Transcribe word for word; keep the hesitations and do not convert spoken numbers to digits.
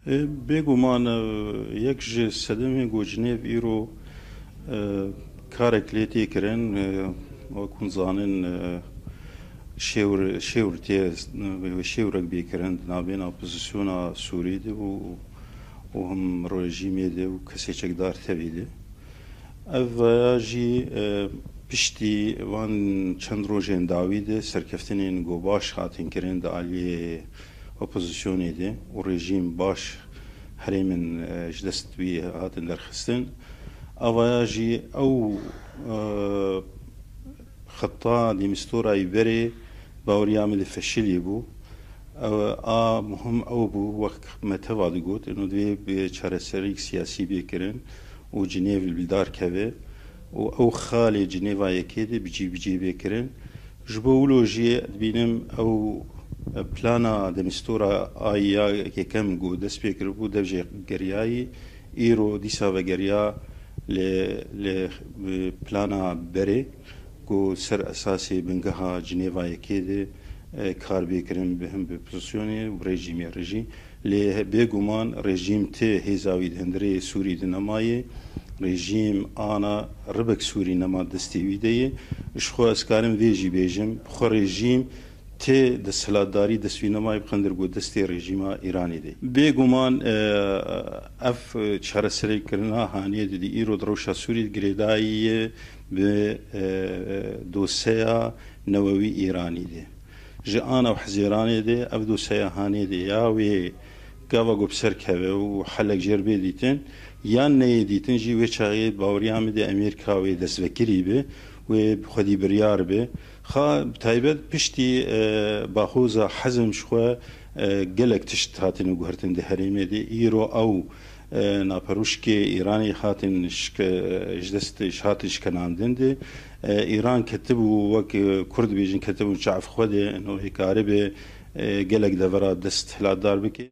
E, Bêguman, e, yek ji sedemên ku Cinêv îro, e, karek lê tê kirin, e, wek hûn zanin, e, şêwr, şêwr tê, e, şêwrek bê kirin di navbêna opozisyona Sûrî de û, û him rejîmê de û kesê çekdar tevî de. Ev vaya jî, e, piştî van çend rojên dawî de serkeftinên ku baş hatin kirin di aliyê opozisyonê de û rejîm baş herêmin, e, ji dest wî hatin derxistin. Avaya jî ew, e, xeta Demîstorayî berê baweriya min li feşilî bû. Ew, a muhim ew bû, wek me teva digot, ino divê bi çareserîk siyasî bê kirin û Cinêv li dar keve û ew xalê Cinêva yekê de bi cî bi cî bê kirin. Ji bo wilo jî dibînim ew plana Demîstora a ya yekem ku dest pê kiribû, dev jê geriyayî, îro dîsa vegeriya li, li, bi plana berê ku ser esasê bingeha Cinêva yekê de, e, kar bê kirin bi him bi pozisyonê û rejîmê re jî. Lê he-, bêguman rejîm tê hêza wî di hundirê Sûrî de nemaye. Rejîm ana ribek Sûrî nema destê wî de ye. Ji xwe ez karim vê jî bêjim, bi xwe rejîm tê desthilatdarî dest wî nemaye, bi qendir ku destê rejîma Îranê de. Bêguman, e, ev çareserîkirina hanê de, de îro di rewşa Sûrî de girêdayî ye bi, e, doseya newewî Îranî de. Ji ana û Hezêranê de ev doseya hanê de ya wê gava ku bi ser keve û helek jê re bê dîtin, yan neyê dîtin jî, wê çaxê baweriya min de Amerîka wê destvekerî be, wê bi xwedî biryar be. Xa bi taybet piştî, e, Baxoza Hezm ji xwe, e, gelek tişt hatine guhertin di herêmê de. Îro ew, e, naperûşkê Îranê hatin şike-, ji dest, ji hatin şikenandin de. E, Îran ketibû, wek, e, Kurd dibêjin, ketibû çav xwe de, ino hê karibe, e, gelek devera dest hilatdar bike.